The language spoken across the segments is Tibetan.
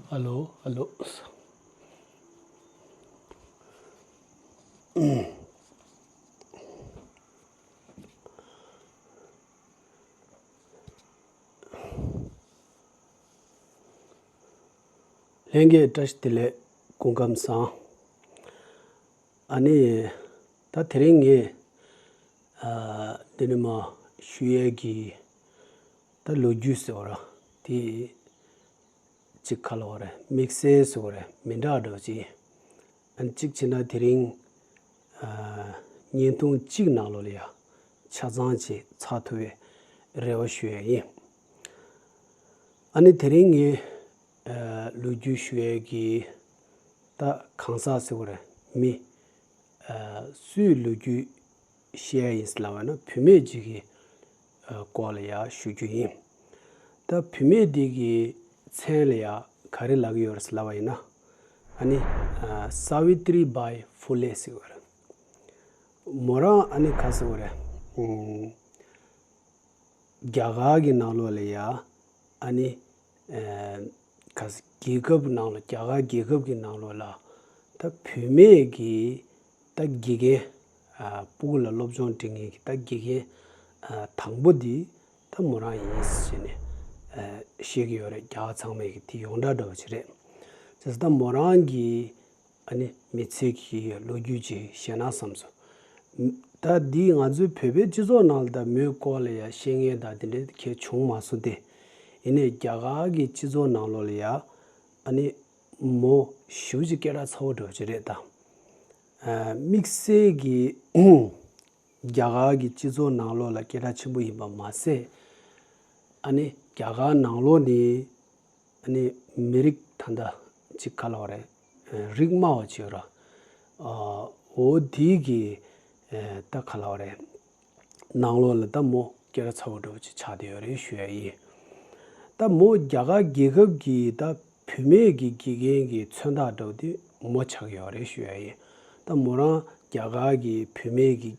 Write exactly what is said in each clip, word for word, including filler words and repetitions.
ཧ་ལོ། ཧ་ལོ། ལྷན་རྒྱས་བཀྲ་ཤིས་བདེ་ལེགས། སྐུ་ཁམས་བཟང་། ཨ་ནི། ད་དེ་རིང་ངས་ཨ་འདི་ནི་མ་ཞུ་ཡས་ཀྱི་ད་ལོ་རྒྱུས་ཟེར་བ་ར་དེ་གཅིག་ག་ལབ་དགོས་རེད། དམིགས་བསལ་ཟེར་བ་རེད། མི་འདྲ་འདྲ་བོ་ཅིག་ཨ་ནི་གཅིག་བྱས་ན་དེ་རིང་ཨ་བརྙན་ཐུང་གཅིག་ནང་ལོགས་ལ་ཡ་ཆ་ཚང་ཅིག་ཚར་ཐུབ་པའི་རེ་བ་ཞུ་ཡས་ཡིན། ཨ་ནི་དེ་རིང་ངས་ཨ་ལོ་རྒྱུས་ཞུ་ཡས་ཀྱི་ད་གང་ཟག་ཟེར་བ་རེད། མི་ཨ་སུའི་ལོ་རྒྱུས་བཤད་ཡིན་ཟེར་ལབ་པ་ན་བུད་མེད་ཅིག་གི་ཨ་སྐོར་ལ་ཡ་ཞུ་རྒྱུ་ཡིན། ད་བུད་མེད་འདི་གི་མཚན་ལ་ཡ་ག་རེ་ལབ་ཀྱི་ཡོད་རེད་ཟེར་ལབ་པ་ཡིན་ན། ཨ་ནི་ཨ་Savitri Bai Phule ཟེར་བ་རེད། མོ་རང་ཨ་ནི་ག་ཟེར་བ་རེད། ཨུམ། རྒྱ་གར་གྱི་ནང་ལོགས་ལ་ཡ་ཨ་ནི་ཨ་ག་ཟེར་རྒྱལ་ཁབ་ནང་ལ་རྒྱ་གར་རྒྱལ་ཁབ་ཀྱི་ནང་ལོགས་ལ་ད་བུད་མེད་ཀྱི་ད་དགེ་རྒན་ཨ་སྤུ་གུ་ལ་སློབ་སྦྱོང་སྤྲད་མཁན་གྱི་ད་དགེ་རྒན་ཨ་དང་པོ་འདི་ད་མོ་རང་ཡིན་ཟེར་ནས་ཨ་བཤད་ཀྱི་ཡོད་རེད། རྒྱ་གར་ཚང་མས་ཀྱི་དེ་ཡོངས་གྲགས་འདྲ་བོ་ཅིག་རེད། བྱས་ཙང་ད་མོ་རང་གི་ཨ་ནི་མི་ཚེ་གི་ལོ་རྒྱུས་ཅིག་བཤད་ན་བསམ་སོང་། ད་འདི་ང་ཚོའི་བོད་པའི་སྤྱི་ཚོགས་ནང་ལ་ད་མོའི་སྐོར་ལ་ཡ་བཤད་མཁན་ད་དེ་འདྲའི་གལ་བྱུང་མ་སོང་སྟེ། ཡིན་ནའི་རྒྱ་གར་གྱི་སྤྱི་ཚོགས་ནང་ལོགས་ལ་ཡ་ཨ་ནི་མོ་ཞེ་པོ་ཅིག་སྐད་གྲགས་ཚ་བོ་འདྲ་བོ་ཅིག་རེད་ད། ཨ་དམིགས་བསལ་གྱི་རྒྱ་གར་གྱི་སྤྱི་ཚོགས་ནང་ལོགས་ལ་སྐད་གྲགས་ཆེན་པོ་ཡིན་པ་མ་ཟད། ཨ་ནི་རྒྱ་གར་ནང་ལོགས་ནས་ཨ་ནི་མི་རིགས་ད་ལྟ་ཅིག་ག་ལབ་དགོས་རེད། རིགས་དམའ་བ་ཅིག་ཡོད་ར། ཨ་འོ་དེ་གི་ཨ་ད་ག་ལབ་དགོས་རེད། ནང་ལོགས་ལ་ད་མོ་སྐད་གྲགས་ཚ་བོ་འདྲ་བོ་ཅིག་ཆགས་བསྡད་ཡོད་རེད་ཞུ་ཡ་ཡིན། ད་མོ་རྒྱ་གར་རྒྱལ་ཁབ་ཀྱི་ད་བུད་མེད་ཀྱི་དགེ་རྒན་གྱི་མཚོན་རྟགས་འདྲ་བོ་དེ་མོ་ཆགས་ཡོད་རེད་ཞུ་ཡ་ཡིན། ད་མོ་རང་རྒྱ་གར་གྱི་བུད་མེད་ཀྱི་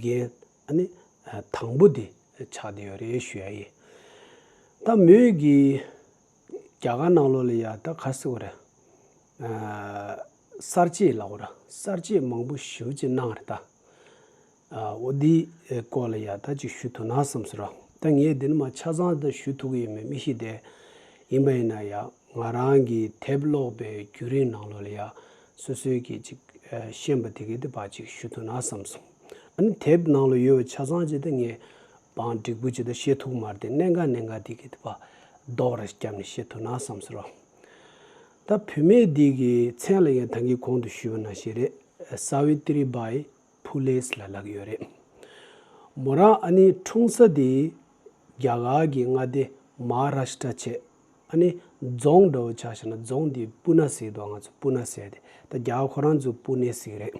དགེ་རྒན་ཨ་ནི་དང་པོ་དེ་ཆགས་བསྡད་ཡོད་རེད་ཞུ་ཡ་ཡིན། ད་མོས་ཀྱི་རྒྱ་གར་ནང་ལོགས་ལ་ཡ་ད་ག་ཟེར་དགོས་རེད། ཨ་གསར་བརྗེ་ལབ་དགོས་ར། གསར་བརྗེ་མང་པོ་ཞེ་པོ་ཅིག་གནང་རེད་ད། ཨ་འོ་འདི་སྐོར་ལ་ཡ་ད་ཅིག་ཞུ་ཐུབ་ན་བསམ་སོང་ར། ད་ངས་འདི་ནི་མ་ཆ་ཚང་ད་ཞུ་ཐུབ་ཀྱི་ཡོད་མེད་མི་ཤེས་ཏེ། ཡིན་པ་ཡིན་ན་ཡ་ང་རང་གི་དེབ་ཀློག་པའི་བརྒྱུད་རིམ་ནང་ལོགས་ལ་ཡ་སོ་སོའི་གི་ཅིག་ཨ་ཤེས་པ་དེ་གའི་དེ་ཕར་ཅིག་ཞུ་ཐུབ་ན་བསམ་སོང་། ཨ་ནི་དེབ་ནང་ལ་ཡོད་པ་ཆ་ཚང་ཅིག་ད་ངས་བང་འགྲིག་པོ་ཅིག་ད་བཤད་ཐུབ་མ་རེད་དེ། གནད་འགག་གནད་འགག་དེ་གའི་དེ་ཕར་རྡོག་ར་བརྒྱབ་ནས་བཤད་ཐུབ་ན་བསམ་སོང་ར། ད་བུད་མེད་འདི་གི་མཚན་ལ་ཡང་ད་གིན་གོང་དུ་ཞུས་པ་ནང་བཞིན་རེད། Savitri Bai Phule ལབ་ལབ་ཀྱི་ཡོད་རེད། མོ་རང་ཨ་ནི་འཁྲུངས་ས་དེ་རྒྱ་གར་གྱི་མངའ་སྡེ་Maharashtra བྱས། ཨ་ནི་རྫོང་འདྲ་བོ་ཆ་བཞག་ན་རྫོང་དེ་པུ་ན་ཟེར་འདུག་ང་ཚོ་པུ་ན་ཟེར་ཏེ། ད་རྒྱ་གར་ཁོ་རང་ཚོ་པུ་ནེ་ཟེར་གྱི་རེད།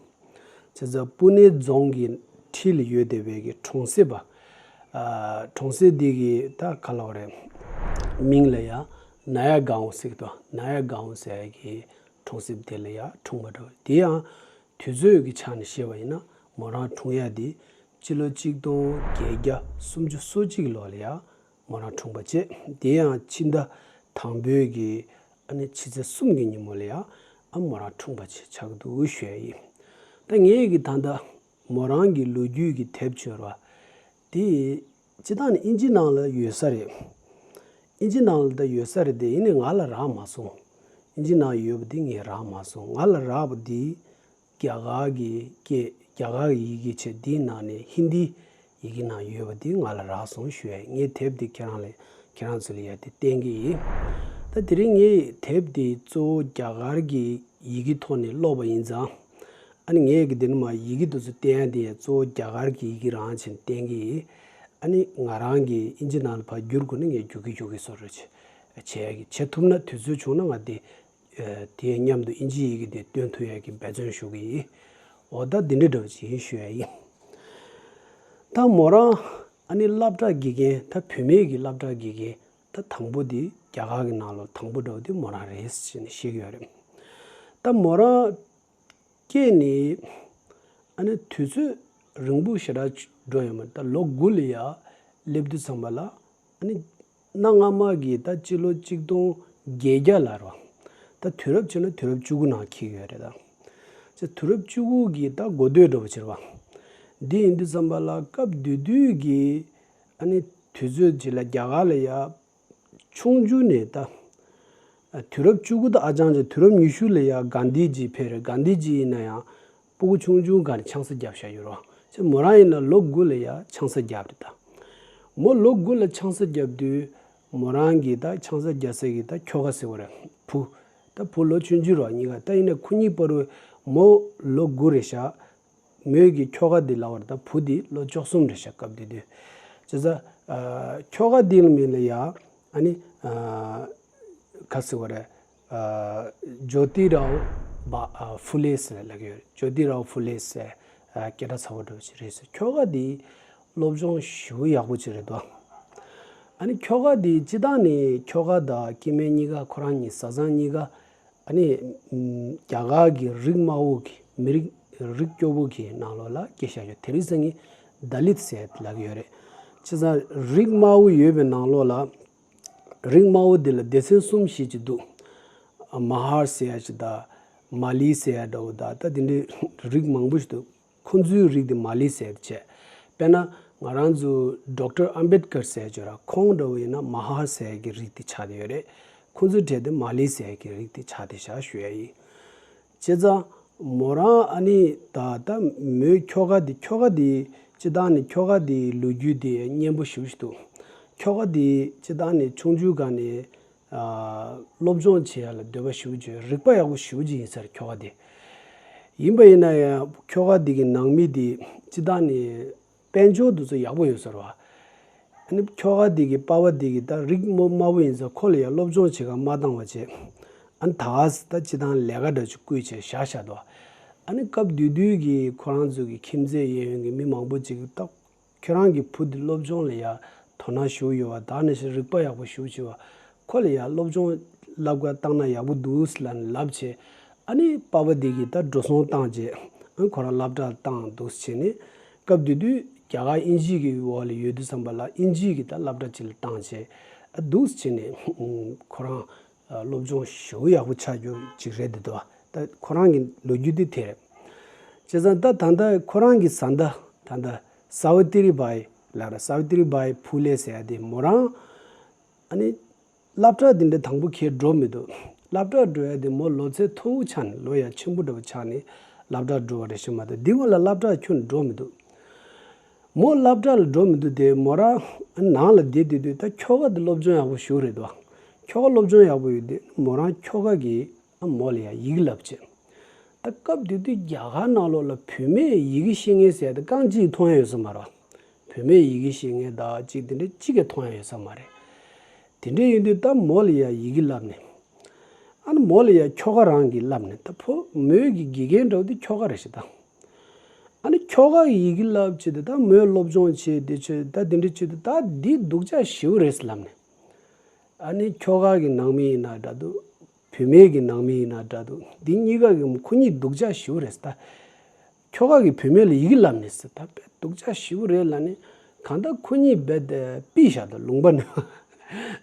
བྱས་ཙང་པུ་ནེ་རྫོང་གི་འཁྲིས་ལ་ཡོད་བསྡད་པའི་གི་གྲོང་གསེབ་པ། ཨ་གྲོང་གསེབ་འདི་གི་ད་ག་ལབ་དགོས་རེད། མིང་ལ་ཡ་ནཱ་ཡ་གའོན་ཟེར་གྱི་འདུག་ནཱ་ཡ་གའོན་ཟེར་ཡ་གི་གྲོང་གསེབ་དེ་ལ་ཡ་འཁྲུངས་པ་འདྲ་བོ། དེ་ཡང་དུས་ཚོད་ཀྱི་ཆ་ནས་བཤད་པ་ཡིན་ན་མོ་རང་འཁྲུངས་ཡ་དེ་སྤྱི་ལོ་གཅིག་སྟོང་བརྒྱད་བརྒྱ་སུམ་ཅུ་སོ་གཅིག་ལོ་ལ་ཡ་མོ་རང་འཁྲུངས་པ་བྱས། དེ་ཡང་ཕྱི་ཟླ་དང་པོའི་གི་ཨ་ནི་ཕྱི་ཚེས་གསུམ་གྱི་ཉིན་མོ་ལ་ཡ་ཨ་མོ་རང་འཁྲུངས་པ་ཆགས་འདུག་ཞུ་ཡ་ཡིན། ད་ངས་གི་ད་ལྟ་མོ་རང་གི་ལོ་རྒྱུས་ཀྱི་དེབ་བྱོས་ར། དེ་སྤྱིར་བཏང་ནི་ཨིན་ཇི་ནང་ལ་ཡོད་ས་རེད། ཨིན་ཇི་ནང་ལ་ད་ཡོད་ས་རེད་དེ། ཡིན་ནའི་ང་ལ་རག་མ་སོང་། ཨིན་ཇི་ནང་ཡོད་པ་དེ་ངས་རག་མ་སོང་། ང་ལ་རག་པ་དེ་རྒྱ་གར་གྱི་སྐད། རྒྱ་གར་གྱི་ཡི་གེ་བྱས་དེའི་ནང་ནས་ཧིན་དིའི་ཡི་གེ་ནང་ཡོད་པ་དེ་ང་ལ་རག་སོང་ཞུ་ཡ་ཡིན། ངས་དེབ་དེ་ཁྱེད་རང་ལ་ཁྱེད་རང་ཚོ་ལ་ཡ་དེ་བསྟན་གྱི་ཡིན། ད་དེ་རིང་ངས་དེབ་དེ་གཙོ་བོ་རྒྱ་གར་གྱི་ཡི་གེ་ཐོག་ནས་ཀློག་པ་ཡིན་ཙང་། ཨ་ནི་ངས་གི་འདི་ནི་མ་ཡི་གེ་དེ་ཚོ་བསྟན་ཡ་དེ་ཡ་གཙོ་བོ་རྒྱ་གར་གྱི་ཡི་གེ་རང་བྱས་ནས་བསྟན་གྱི་ཡིན། ཨ་ནི་ང་རང་གིས་ཨིན་ཇི་ནང་ལ་ཕར་བསྒྱུར་དགོས་ན་ངས་བསྒྱུར་གྱི་བསྒྱུར་གྱི་བཟོ་འདྲ་བྱེད་བྱེད་ཡ་གི་བྱེད་ཐུབ་ན། དུས་ཚོད་བྱུང་ན་ང་དེ་ཨ་དེ་མཉམ་དུ་ཨིན་ཇིའི་ཡི་གེ་དེ་སྟོན་ཐུབ་ཡ་གི་འབད་བརྩོན་ཞུ་གི་ཡིན། འོ་ད་འདི་འདྲ་འདྲ་བོ་ཅིག་ཡིན་ཞུ་ཡ་ཡིན། ད་མོ་རང་ཨ་ནི་སློབ་གྲྭ་དགེ་རྒན། ད་བུད་མེད་ཀྱི་སློབ་གྲྭ་དགེ་རྒན་ད་དང་པོ་དེ་རྒྱ་གར་གྱི་ནང་ལོགས་དང་པོ་འདྲ་བོ་དེ་མོ་རང་རེད་ཟེར་ནས་བཤད་ཀྱི་ཡོད་རེད། ད་མོ་རང་སྐྱེས་ནས་ཨ་ནི་དུས་ཚོད་རིང་པོ་ཞེ་དྲག་འགྲོ་ཡོད་མ་རེད། ད་ལོ་དགུ་ལ་ཡ་སླེབས་དུས་ཙམ་པ་ལ། ཨ་ནི་གནའ་སྔ་མ་གི་ད་སྤྱི་ལོ་གཅིག་སྟོང་བརྒྱད་བརྒྱ་ལ་རོ། ད་དུས་རབས་བྱས་ན་དུས་རབས་བཅུ་དགུ་ནང་འཁེལ་ཡོད་རེད་ད། ཅེས་དུས་རབས་བཅུ་དགུ་གི་ད་འགོ་སྟོད་འདྲ་བོ་ཅིག་རེད་བ། འདི་ཡིན་དུས་ཙམ་པ་ལ་སྐབས་དེ་དུས་ཀྱི་ཨ་ནི་དུས་ཚོད་ཅིག་ལ་རྒྱ་གར་ལ་ཡ་ཆུང་ཆུང་ནས་ད། དུས་རབས་བཅུ་དགུ་དང་ཨ་ཅང་ཅང་དུས་རབས་ཉི་ཤུ་ལ་ཡ་གྷན་དྷི་ཇི་ཕེབས་རེད། གྷན་དྷི་ཇི་ཡིན་ན་ཡང་སྤུ་གུ་ཆུང་ཆུང་སྒང་ནས་ཆང་ས་བརྒྱབ་བཞག་ཡོད་རེད་བ། ཅེས་མོ་རང་ཡིན་ན་ལོ་དགུ་ལ་ཡ་ཆང་ས་བརྒྱབ་རེད་ད། མོ་ལོ་དགུ་ལ་ཆང་ས་བརྒྱབ་དུས་མོ་རང་གི་ད་ཆང་ས་རྒྱག་ས་གི་ད་ཁྱོ་ག་ཟེར་བ་རེད་བུ། ད་བུ་ལོ་ཆུང་ཆུང་རེད་བ་གཉིས་ཀ། ད་ཡིན་ན་ཁོ་གཉིས་བར་དུ་མོ་ལོ་དགུ་རེད་ཤག་མོས་ཀྱི་ཁྱོ་ག་འདི་ལབ་པ་རེད་ད། བུ་འདི་ལོ་བཅུ་གསུམ་རེད་ཤག་སྐབས་དེ་དུས། བྱས་ཙང་ཨ་ཁྱོ་ག་འདི་ལ་མིང་ལ་ཡ་ཨ་ནི་ཨ་ག་ཟེར་བ་རེད། ཨ་ཇོ་ཏི་རའོ་བ་ཨ་ཕུ་ལེ་ཟེར་ལབ་ཀྱི་ཡོད་རེད། ཇོ་ཏི་རའོ་ཕུ་ལེ་ཟེར་ཨ་སྐད་གྲགས་ཚ་བོ་འདྲ་བོ་ཞིག་རེད་ཟེར། ཁྱོ་ག་འདི་སློབ་སྦྱོང་ཞེ་པོ་ཡག་པོ་ཅིག་རེད་དོ། ཨ་ནི་ཁྱོ་ག་འདི་སྤྱིར་བཏང་ནས་ཁྱོ་ག་དང་སྐྱེ་དམན་གཉིས་ཀ་ཁོ་རང་གཉིས་བཟའ་ཚང་གཉིས་ཀ་ཨ་ནི་ཨམ་རྒྱ་གར་གྱི་རིགས་དམའ་བོ་གི་མི་རིགས་རིགས་སྐྱོ་བོ་གི་ནང་ལོགས་ལ་སྐྱེས་བཞག་ཡོད། དེ་རིང་སང་ཉིན་ད་ལིད་ཟེར་ལབ་ཀྱི་ཡོད་རེད། བྱས་ཙང་རིགས་དམའ་བོ་ཡོད་པའི་ནང་ལོགས་ལ་རིགས་དམའ་བོ་འདི་ལ་སྡེ་ཚན་གསུམ་བཞི་ཅིག་འདུག་མ་ཧར་ཟེར་ཡ་ཅིག་དང་མ་ལི་ཟེར་ཡ་འདྲ་བོ་དང་ད་དེ་འདྲའི་རིགས་མང་པོ་ཞིག་འདུག་ཁོང་ཚོའི་རིགས་དེ་མ་ལི་ཟེར་བྱས། དཔེར་ན་ང་རང་ཚོ་ཌོག་ཊར་ཨམ་བེད་ཀར་ཟེར་བྱས་ར་ཁོང་འདྲ་བོ་ཡིན་ན་མ་ཧར་ཟེར་གྱི་རིགས་དེ་ཆགས་བསྡད་ཡོད་རེད། ཁོང་ཚོའི་གྲས་དེ་མ་ལི་ཟེར་གྱི་རིགས་དེ་ཆགས་བསྡད་བཞག་ཞུ་ཡ་ཡིན། བྱས་ཙང་མོ་རང་ཨ་ནི་ད་ལྟ་མོའི་ཁྱོ་ག་དེ་ཁྱོ་ག་དེ་སྤྱིར་བཏང་ནས་ཁྱོ་ག་དེའི་ལོ་རྒྱུས་དེ་སྙན་པོ་ཞེ་པོ་ཞིག་འདུག་ཁྱོ་ག་དེ་སྤྱིར་བཏང་ནས་ཆུང་ཆུང་སྒང་ནས་ཨ་སློབ་སྦྱོང་བྱེད་ཡ་ལ་འདོད་པ་ཞེ་པོ་ཅིག་རིག་པ་ཡག་པོ་ཞེ་པོ་ཅིག་ཡིན་ས་རེད་ཁྱོ་ག་དེ། ཡིན་པ་ཡིན་ན་ཡང་ཁྱོ་ག་དེ་གི་ནང་མི་དེ་སྤྱིར་བཏང་ནས་དཔལ་འབྱོར་དེ་ཚོ་ཡག་པོ་ཡོད་ས་རེད་བ། ཨ་ནི་ཁྱོ་ག་དེ་གི་པ་ཕ་དེ་གི་ད་རིགས་དམའ་དམའ་བོ་ཡིན་ཙང་ཁོ་ལ་ཡང་སློབ་སྦྱོང་བྱེད་ག་མ་བཏང་བ་བྱས། ཨ་ནི་ད་ག་སེ་ད་སྤྱིར་བཏང་ལས་ཀ་འདྲ་ཅིག་བསྐུལ་བྱས་བཞག་བཞག་འདུག་ཨ་ནི་སྐབས་དེ་དུས་ཀྱི་ཁོ་རང་ཚོ་གི་ཁྱིམ་མཚེས་གཡས་གཡོན་གྱི་མི་མང་པོ་ཅིག་གིས་ད་ཁྱོད་རང་གི་བུ་འདི་སློབ་སྦྱོང་ལ་ཡ་དོ་སྣང་ཞེ་པོ་ཡོད་པ་དང་ནང་བཞིན་རིག་པ་ཡག་པོ་ཞེ་པོ་ཅིག་ཡོད་པ། ཁོ་ལ་ཡ་སློབ་སྦྱོང་བསླབ་ག་བཏང་ན་ཡག་པོ་འདུག་ལབ་ནས་ལབ་བྱས། ཨ་ནི་པ་ཕ་འདི་གིས་ད་འགྲོ་སོང་བཏང་རྗེས་ཨ་ཁོ་རང་སློབ་གྲྭར་བཏང་འདུག་བྱས་ནས་སྐབས་དེ་དུས་རྒྱ་གར་དབྱིན་ཇི་གི་འོག་ལ་ཡོད་དུས་ཙམ་པ་ལ་དབྱིན་ཇི་གི་ད་སློབ་གྲྭ་ཅིག་ལ་བཏང་བྱས་ཨ་འདུག་བྱས་ནས་ཁོ་རང་སློབ་སྦྱོང་ཞེ་པོ་ཡག་པོ་ཆགས་རྒྱུ་ཅིག་རེད་འདུག་ད་ཁོ་རང་གི་ལོ་རྒྱུས་དེ་དེ་རེད། བྱས་ཙང་ད་ད་ལྟ་ཁོ་རང་གི་བཟའ་ཟླ་ད་ལྟ་སཱ་བི་ཏི་རི་བྷའི་ལབ་ར་སཱ་བི་ཏི་རི་བྷའི་ཕུ་ལེ་ཟེར་ཡ་དེ་མོ་རང་ཨ་ནི་སློབ་གྲྭ་དེ་འདྲ་དང་པོ་ཁྱེར་འགྲོ་མི་འདུག་སློབ་གྲྭ་འགྲོ་ཡ་དེ་མོ་ལོ་ཚད་མཐོ་བོ་ཆགས་ནས་ལོ་ཡ་ཆེན་པོ་འདྲ་བོ་ཆགས་ནས་སློབ་གྲྭ་འགྲོ་བ་རེད་ཤི་མ་གཏོགས་འདི་སྔོན་ལ་སློབ་གྲྭ་ཁྱོན་འགྲོ་མི་འདུག་མོ་སློབ་གྲྭ་ལ་འགྲོ་མི་འདུག་དེ་མོ་རང་ནང་ལ་བསྡད་དུས་དུས་ད་ཁྱོ་ག་དེ་སློབ་སྦྱོང་ཡག་པོ་ཞེ་པོ་རེད་འདུག་ཁྱོ་ག་སློབ་སྦྱོང་ཡག་པོ་ཡོད་དུས་མོ་རང་ཁྱོ་ག་གིས་ཨ་མོ་ལ་ཡ་ཡི་གེ་བསླབ་བྱས། ད་སྐབས་དེ་དུས་རྒྱ་གར་ནང་ལོགས་ལ་བུད་མེད་ཡི་གེ་ཤེས་མཁན་ཟེར་ཡ་དེ་རྐང་གཅིག་མཐོང་ཡ་ཡོད་ས་མ་རེད། བུད་མེད་ཡི་གེ་ཤེས་མཁན་དང་གཅིག་དེ་འདྲ་གཅིག་ཀྱང་མཐོང་ཡ་ཡོད་ས་མ་རེད། དེ་འདྲ་ཡིན་དུས་ད་མོ་ལ་ཡ་ཡི་གེ་བསླབ་ནས། ཨ་ནི་མོ་ལ་ཡ་ཁྱོ་ག་རང་གིས་བསླབ་ནས་ད་ཕོ་མོས་ཀྱི་དགེ་རྒན་འདྲ་བོ་དེ་ཁྱོ་ག་རེད་ཤག་ད། ཨ་ནི་ཁྱོ་ག་ཡི་གེ་བསླབ་བྱས་ཏེ་ད་མོས་སློབ་སྦྱོང་བྱས་ཏེ་ཆོས་ད་དེ་འདྲ་བྱས་ཏེ་ད་འདི་སྡུག་ཅག་ཞེ་པོ་རེད་ཟེར་ལབ་ནས། ཨ་ནི་ཁྱོ་ག་གི་ནང་མི་ཡིན་ན་འདྲ་འདུག་བུད་མེད་ཀྱི་ནང་མི་ཡིན་ན་འདྲ་འདུག་འདི་གཉིས་ཀ་གི་ཁོ་གཉིས་སྡུག་ཅག་ཞེ་པོ་རེད་ཟེར་ད། ཁྱོ་ག་གིས་བུད་མེད་ལ་ཡི་གེ་བསླབ་ནས་ཟེར་ད་དཔེ་སྡུག་ཅག་ཞེ་པོ་རེད་ལབ་ནས་གང་ལྟར་ཁོ་གཉིས་རྦད་དེ་ཕུད་བཞག་ད་ལུང་པ་ནས།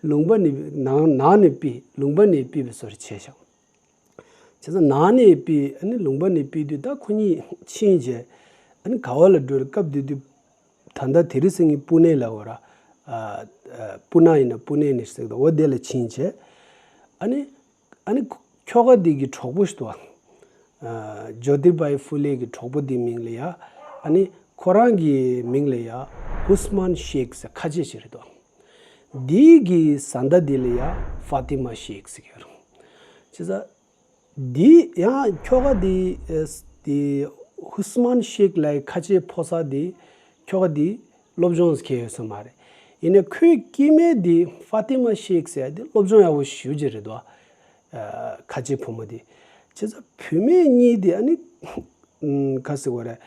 ལུང་པ་ནས་ནང་ནང་ནས་ཕུད་ལུང་པ་ནས་ཕུད་པའི་བཟོ་འདྲ་བྱས་ཤག་བྱས་ཙང་ནང་ནས་ཕུད་ཨ་ནི་ལུང་པ་ནས་ཕུད་དུས་ད་ཁོ་གཉིས་ཕྱིན་རྗེས་ཨ་ནི་ག་བ་ལ་འགྲོ་རེད། སྐབས་དེ་དུས་ད་ལྟ་དེ་རིང་སང་ཉིན་པུ་ནེ་ལབ་ཡོད་ར། ཨ་ཨ་པུ་ན་ཡིན་ན་པུ་ནེ་ནས་ཟེར་གི་འདུག་འོ་དེ་ལ་ཕྱིན་རྗེས་ཨ་ནི་ཨ་ནི་ཁྱོ་ག་དེ་གི་གྲོགས་པོ་ཞིག་འདུག་ཨ་ཇོ་ཏི་བྷའི་ཕུ་ལེ་གི་གྲོགས་པོ་དེའི་མིང་ལ་ཡ་ཨ་ནི་ཁོ་རང་གི་མིང་ལ་ཡ་ཧུ་སི་མན་ཤེག་ཟེར་ཁ་ཆེ་ཞིག་རེད་འདུག་འདི་གི་བཟའ་ཟླ་འདི་ལ་ཡ་ཧྥ་ཏི་མ་ཤེག་ཟེར་གྱི་ཡོད་རེད། བྱས་ཙང་འདི་ཡང་ཁྱོ་ག་འདི་ཨེ་འདི་ཧུ་སི་མན་ཤེག་ལབ་ཡ་ཁ་ཆེ་ཕོ་གསར་འདི་ཁྱོ་ག་འདི་སློབ་སྦྱོང་ཁྱེར་ཡོད་ས་མ་རེད། ཡིན་ནའི་ཁོའི་སྐྱེ་དམན་འདི་ཧྥ་ཏི་མ་ཤེག་ཟེར་ཡ་འདི་སློབ་སྦྱོང་ཡག་པོ་ཞེ་པོ་ཅིག་རེད་འདུག་ཨ་ཁ་ཆེ་བུ་མོ་འདི། བྱས་ཙང་བུད་མེད་གཉིས་འདི་ཨ་ནི་ཨམ་ག་ཟེར་དགོས་རེད།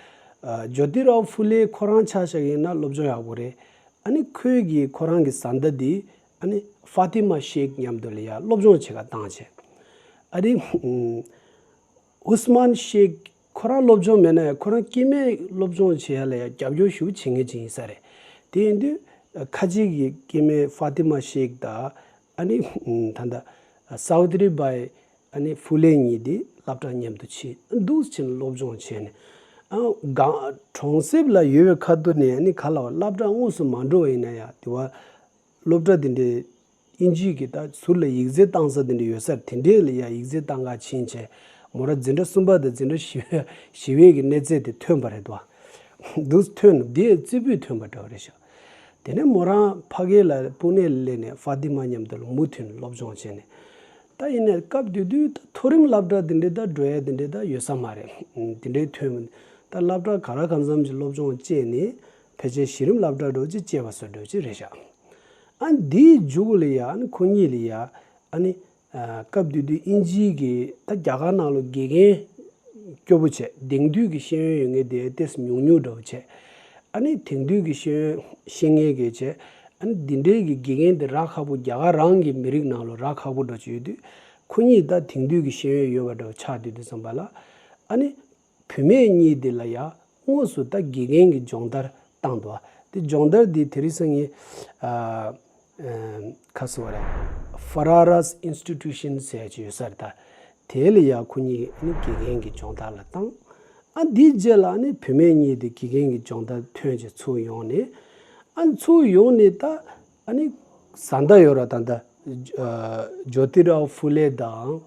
ཨ་ཇོ་ཏི་རའོ་ཕུ་ལེ་ཁོ་རང་ཆ་བཞག་ཡིན་ན་སློབ་སྦྱོང་ཡག་པོ་རེད། ཨ་ནི་ཁོས་གི་ཁོ་རང་གི་བཟའ་ཟླ་འདི་ཨ་ནི་ཧྥ་ཏི་མ་ཤེག་མཉམ་དུ་ལ་ཡ་སློབ་སྦྱོང་བྱེད་ག་བཏང་བྱས། ཨ་ནི་ཨམ་ཧུ་སི་མན་ཤེག་ཁོ་རང་སློབ་སྦྱོང་མེད་ན་ཡང་ཁོ་རང་སྐྱེ་དམན་སློབ་སྦྱོང་བྱེད་ཡ་ལ་ཡ་རྒྱབ་སྐྱོར་ཞེ་པོ་བྱེད་མཁན་ཅིག་ཡིན་ས་རེད། དེ་ཡིན་དུས་ཁ་ཆེ་གི་སྐྱེ་དམན་ཧྥ་ཏི་མ་ཤེག་དང་ཨ་ནི་ད་ལྟ་སཱ་བི་ཏི་རི་བྷའི་ ཨ་ནི་ཧྥུ་ལེ་གཉིས་དེ་སློབ་གྲྭ་མཉམ་དུ་ཕྱིན། འདུག་སེ་བྱས་ནས་སློབ་སྦྱོང་བྱས་ནས། ཨ་གང་གྲོང་གསེབ་ལ་ཡོད་པའི་ཁ་ཐུག་ནས་ཨ་ནི་ག་ལ་བ་སློབ་གྲྭ་དངོས་སུ་མ་འགྲོ་བ་ཡིན་ན་ཡང་དེ་བ་སློབ་གྲྭ་དེ་འདྲའི་དབྱིན་ཇིའི་གི་ད་ཟུར་ལ་ཡིག་རྩིས་བཏང་ས་དེ་འདྲ་ཡོད་སར་དེ་འདྲའི་ལ་ཡང་ཡིག་རྩིས་བཏང་ག་ཕྱིན་བྱས་མོ་རང་འཛིན་གྲྭ་གསུམ་པ་དང་འཛིན་གྲྭ་བཞི་བཞི་པའི་གི་གནས་ཚད་དེ་ཐོན་པ་རེད་དོ། འདུག་ཐོན་ནོ་དེ་རྩེ་ཕུད་ཐོན་པ་འདྲ་བ་རེད་ཤག་དེ་ནས་མོ་རང་ཕ་གི་ལ་སྤུ་ནེ་ལ་སླེབས་ནས་ཧྥ་ཏི་མ་མཉམ་དུ་ལ་མུ་མཐུད་ནས་སློབ་སྦྱོང་བྱས་ནས། ད་ཡིན་ནའི་སྐབས་དེ་དུས་ད་མཐོ་རིམ་སློབ་གྲྭ་དེ་འདྲའི་ད་འགྲོ་ཡ་དེ་འདྲའི་ད་ཡོད་ས་མ་རེད། དེ་འདྲའི་ཐོན། ད་སློབ་གྲྭ་ག་ར་གང་འཚམ་གྱི་སློབ་སྦྱོང་བྱས་ནས་ཕལ་ཆེར་གཞི་རིམ་སློབ་གྲྭ་འགྲོ་ཅིག་བྱས་པ་བཟོ་འདྲ་ཅིག་རེད་ཤག་ཨ་འདིའི་མཇུག་ལ་ཡ་ཨ་ནི་ཁོ་གཉིས་ལ་ཡ་ཨ་ནི། ཨ་སྐབས་དེ་དུས་དབྱིན་ཇིའི་གི་ད་རྒྱ་གར་ནང་ལ་དགེ་རྒན་སྐྱོ་པོ་བྱས་དེང་དུས་ཀྱི་ཤེས་ཡོན་ཡོད་མཁན་དེ་ཏོག་ཙམ་ཉུང་ཉུང་འདྲ་བོ་བྱས། ཨ་ནི་དེང་དུས་ཀྱི་ཤེས་ཡོན་ཤེས་མཁན་གྱི་བྱས། ཨ་ནི་འདི་འདྲའི་གི་དགེ་རྒན་དེ་རག་ཁག་པོ། རྒྱ་གར་རང་གི་མི་རིགས་ནང་ལ་རག་ཁག་པོ་འདྲ་བོ་ཅིག་ཡོད་དུས། ཁོ་གཉིས་ད་དེང་དུས་ཀྱི་ཤེས་ཡོན་ཡོད་པ་འདྲ་བོ་ཆགས་དུས་དུས་ཙམ་པ་ལ། ཨ་ནི། བུད་མེད་གཉིས་དེ་ལ་ཡང་དངོས་སུ་ད་དགེ་རྒན་གྱི་སྦྱོང་བརྡར་བཏང་འདུག་དེ་སྦྱོང་བརྡར་དེ་དེ་རིང་སང་ཉིན་ཨ་ཨ་ཁ་སོ་རེད། Farrara's Institution ཟེར་གྱི་ཡོད་ས་རེད། ད་དེ་ལ་ཡང་ཁོ་གཉིས་ནི་དགེ་རྒན་གྱི་སྦྱོང་བརྡར་ལ་བཏང་། ཨ་འདིའི་རྗེས་ལ་ནི་བུད་མེད་གཉིས་དེ་དགེ་རྒན་གྱི་སྦྱོང་བརྡར་ཐོན་བྱས་ཚུར་ཡོང་ནས། ཨ་ཚུར་ཡོང་ནས་ད་ཨ་ནི་བཟའ་ཟླ་ཡོད་ར། ད་ད་ཨ་ཇོ་ཏི་རའོ་ཧྥུ་ལེ་དང་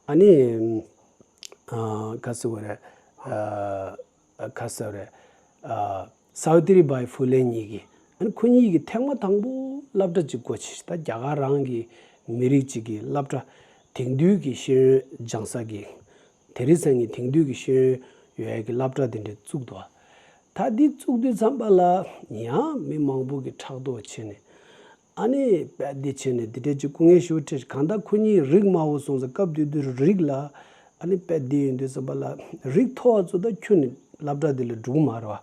ཨ་ནི། ཨ་ག་ཟེར་བ་རེད། ཨ་ག་ཟེར་བ་རེད། ཨ་སཱ་བི་ཏི་རི་བྷའི་ཧྥུ་ལེ་གཉིས་ཀྱིས། ཨ་ནི་ཁོ་གཉིས་ཀྱིས་ཐེངས་མ་དང་པོ་སློབ་གྲྭ་གཅིག་སྒོ་ཕྱེ། ད་རྒྱ་གར་རང་གི་མི་རིགས་གཅིག་གི་སློབ་གྲྭ། དེང་དུས་ཀྱི་ཤེས་ཡོན་སྦྱང་ས་གི། དེ་རིང་སང་ཉིན་དེང་དུས་ཀྱི་ཤེས་ཡོན་ཡོད་ཡ་གི་སློབ་གྲྭ་དེ་འདྲ་བཙུགས་འདུག་ད་འདི་བཙུགས་དུས་ཙམ་པ་ལ་ཡང་མི་མང་པོ་གིས་ཕྲག་དོག་བྱས་ནས། ཨ་ནི་དཔེ་འདི་བྱས་ནས་འདི་འདྲ་ཅིག་སྐུ་ངལ་ཞེ་པོ་འཕྲད། གང་ལྟར་ཁོ་གཉིས་རིགས་དམའ་བོ་སོང་ཙང་། སྐབས་དེ་དུས་རིགས་ལ་ཨ་ནི་དཔེ་འདི་ཡིན་དུས་ཙམ་པ་ལ་རིགས་མཐོ་བ་ཚོ་ད་ཁྱོན་ནས་སློབ་གྲྭ་འདི་ལ་འགྲོ་གི་མ་རེད་བ།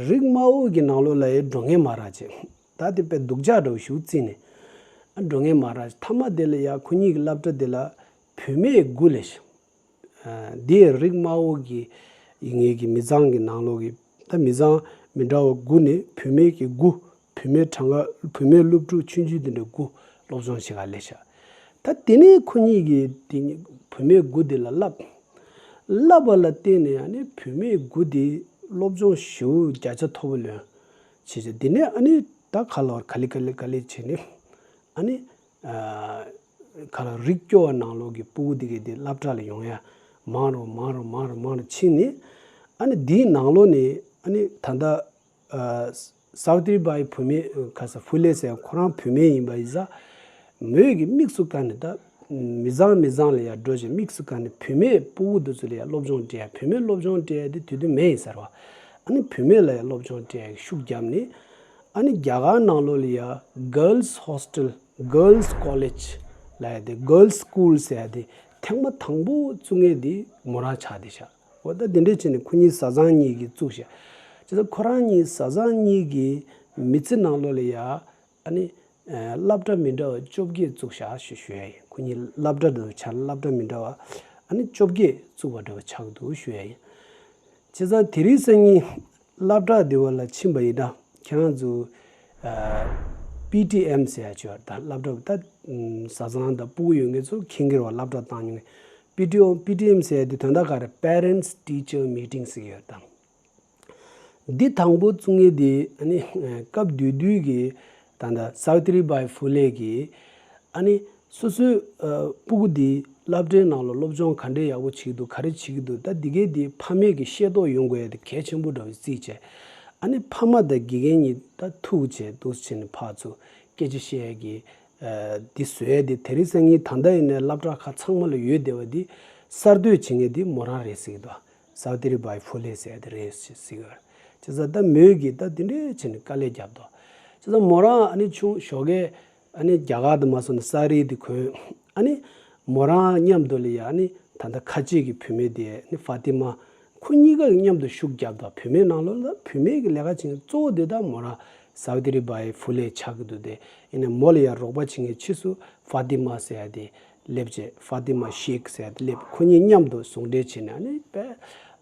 རིགས་དམའ་བོ་གི་ནང་ལོགས་ལ་ཡང་འགྲོ་མཁན་མ་རག་བྱས། ད་དེ་དཔེ་སྡུག་ཅག་འདྲ་བོ་ཞེ་པོ་བརྩིས་ནས་ཨ་འགྲོ་མཁན་མ་རག་མཐའ་མ་དེ་ལ་ཡང་ཁོ་གཉིས་ཀྱི་སློབ་གྲྭ་དེ་ལ་བུད་མེད་དགུ་སླེབས་ཤག་ཨ་འདི་རིགས་དམའ་བོ་གི་ཡིན་ངེས་ཀྱི་མི་ཚང་གི་ནང་ལོགས་ཀྱི་ད་མི་ཚང་མི་འདྲ་བ་དགུ་ནས་བུད་མེད་ཀྱི་དགུ། བུད་མེད་གྲངས་ཀ་བུད་མེད་སློབ་ཕྲུག་ཆུང་ཆུང་དེ་འདྲ་དགུ་སློབ་སྦྱོང་བྱེད་ག་སླེབས་ཤག་ད་དེ་ནས་ཁོ་གཉིས་ཀྱིས་དེ་བུད་མེད་དགུ་དེ་ལ་བསླབས། བསླབས་པ་ལ་བརྟེན་ནས་ཨ་ནི་བུད་མེད་དགུ་དེ་སློབ་སྦྱོང་ཞེ་པོ་བརྒྱ་ཆ་མཐོ་པོ་ལོན་བྱས་བྱས། དེ་ནས་ཨ་ནི་ད་ག་ལ་བར་ག་ལེ་ག་ལེ་ག་ལེ་བྱས་ནས་ཨ་ནི། ཨ་ག་ལ་རིགས་སྐྱོ་བ་ནང་ལོགས་ཀྱི་སྤུ་གུ་དེ་གའི་དེ་སློབ་གྲྭ་ལ་ཡོང་ཡ་མང་རུ་མང་རུ་མང་རུ་མང་རུ་ཕྱིན་ནས། ཨ་ནི་དེའི་ནང་ལོགས་ནས་ཨ་ནི་ད་ལྟ་ཨ་སཱ་བི་ཏི་རི་བྷའི་བུད་མེད་ཁ་ས་ཧྥུ་ལེ་ཟེར་ཁོ་རང་བུད་མེད་ཡིན་པ་ཡིན་ཙང་། མོས་ཀྱི་དམིགས་སུ་བཀར་ནས་ད་མི་ཚང་མི་ཚང་ལ་ཡ་འགྲོ་བྱས་དམིགས་སུ་བཀར་ནས་བུད་མེད་སྤུ་གུ་དེ་ཚོ་ལ་ཡ་སློབ་སྦྱོང་སྤྲད་ཡ། བུད་མེད་སློབ་སྦྱོང་སྤྲད་ཡ་དེ་དུས་དུས་མེད་ཡིན་ཟེར་བ། ཨ་ནི་བུད་མེད་ལ་ཡ་སློབ་སྦྱོང་སྤྲད་ཡ་ཤུགས་བརྒྱབ་ནས། ཨ་ནི་རྒྱ་གར་ནང་ལོགས་ལ་ཡ་Girls Hostel, Girls College ལབ་ཡ་དེ། Girls School ཟེར་ཡ་དེ་ཐེངས་མ་དང་པོ་བཙུགས་མཁན་དེ་མོ་རང་ཆགས་བསྡད་ཤག་འོ་ད་དེ་འདྲས་བྱས་ནས་ཁོ་གཉིས་བཟའ་ཚང་གཉིས་ཀྱིས་བཙུགས་ཤག་བྱས་ཙང་ཁོ་རང་གཉིས་བཟའ་ཚང་གཉིས་ཀྱི་མི་ཚེ་ནང་ལོགས་ལ་ཡ་ཨ་ནི་ཨ་སློབ་གྲྭ་མི་འདྲ་བ་བཅོ་བརྒྱད་བཙུགས་ཤག་ཞེས་ཞུ་ཡ་ཡིན། ཁོ་གཉིས་སློབ་གྲྭ་དང་ཆ་སློབ་གྲྭ་མི་འདྲ་བ་ཨ་ནི་བཅོ་བརྒྱད་བཙུགས་པ་འདྲ་བ་ཆགས་འདུག་ཞུ་ཡ་ཡིན། བྱས་ཙང་དེ་རིང་སང་ཉིན་སློབ་གྲྭ་དེ་བ་ལ་ཕྱིན་པ་ཡིན་ན་ཁྱེད་རང་ཚོ་ཨ་པི་ཊི་ཨེམ་ཟེར་ཡ་ཅིག་ཡོད་རེད། ད་སློབ་གྲྭ་ད་བཟའ་ཚང་དང་སྤུ་གུ་ཡོད་མཁན་ཚོ་མཁྱེན་གྱི་རེད་བ། སློབ་གྲྭ་བཏང་མྱོང་མཁན། པི་ཊི་ཨོ། པི་ཊི་ཨེམ་ཟེར་ཡ་དེ་དོན་དག་ག་རེ། Parents Teacher Meeting ཟེར་གྱི་ཡོད་རེད་ད། འདི་དང་པོ་བཙུགས་མཁན་དེ་ཨ་ནི་སྐབས་དེ་དུས་ཀྱི་ད་ལྟ་སཱ་བི་ཏི་རི་བྷའི་ཧྥུ་ལེ་གིས་ཨ་ནི་སོ་སོའི་ཨ་སྤུ་གུ་དེ་སློབ་གྲྭའི་ནང་ལ་སློབ་སྦྱོང་ག་འདྲས་ཡག་པོ་བྱེད་ཀྱི་འདུག་ག་རེ་བྱེད་ཀྱི་འདུག་ད་འདི་གའི་དེ་ཕ་མས་ཀྱི་ཤེས་རྟོགས་ཡོང་དགོས་ཡ་དེ་གལ་ཆེན་པོ་འདྲ་བོ་བརྩིས་བྱས། ཨ་ནི་ཕ་མ་དང་དགེ་རྒན་གཉིས་ད་ཐུག་བྱས་འདུག་སེ་བྱས་ནས་ཕར་ཚུར་སྐད་ཆ་བཤད་ཡ་གི་ཨ་འདི་བཟོ་ཡ་དེ། དེ་རིང་སང་ཉིན་ད་ལྟ་ཡིན་ནའི་སློབ་གྲྭ་ཁག་ཚང་མ་ལ་ཡོད་བསྡད་པ་འདི་གསར་གཏོད་བྱེད་མཁན་འདི་མོ་རང་རེད་ཟེར་གྱི་འདུག་སཱ་བི་ཏི་རི་བྷའི་ཧྥུ་ལེ་ཟེར་ཡ་དེ་རེད་ཟེར་གྱི་ཡོད་རེད། བྱས་ཙང་ད་མོས་ཀྱིས་ད་འདི་འདྲས་བྱས་ནས་དཀའ་ལས་བརྒྱབ་འདུག་བྱས་ཙང་མོ་རང་ཨ་ནི་ཆུང་ཞོགས་ཀས་ཨ་ནི་རྒྱ་གར་དུ་མ་སོང་ནས་ས་རིལ་དེ་གོན། ཨ་ནི་མོ་རང་མཉམ་དུ་ལ་ཡ་ཨ་ནི་ད་ལྟ་ཁ་ཆེ་གི་བུད་མེད་དེ་ཨ་ནི་ཧྥ་ཏི་མ། ཁོ་གཉིས་ཀ་མཉམ་དུ་ཤུགས་བརྒྱབ་འདུག་བུད་མེད་ནང་ལོགས་ལ་བུད་མེད་ཀྱི་ལས་ཀ་བྱེད་མཁན་གཙོ་བོ་དེ་ད་མོ་རང་སཱ་བི་ཏི་རི་བྷའི་ཧྥུ་ལེ་ཆགས་ཀྱི་འདུག་དེ་ཡིན་ནའི་མོ་ལ་ཡ་རོགས་པ་བྱེད་མཁན་ཕྱིས་སུ་ཧྥ་ཏི་མ་ཟེར་ཡ་དེ་སླེབས་བྱས། ཧྥ་ཏི་མ་ཤེག་ཟེར་ཡ་དེ་སླེབས། ཁོ་གཉིས་མཉམ་དུ་ཟུང་འབྲེལ་བྱས་ནས་ཨ་ནི་དཔེ་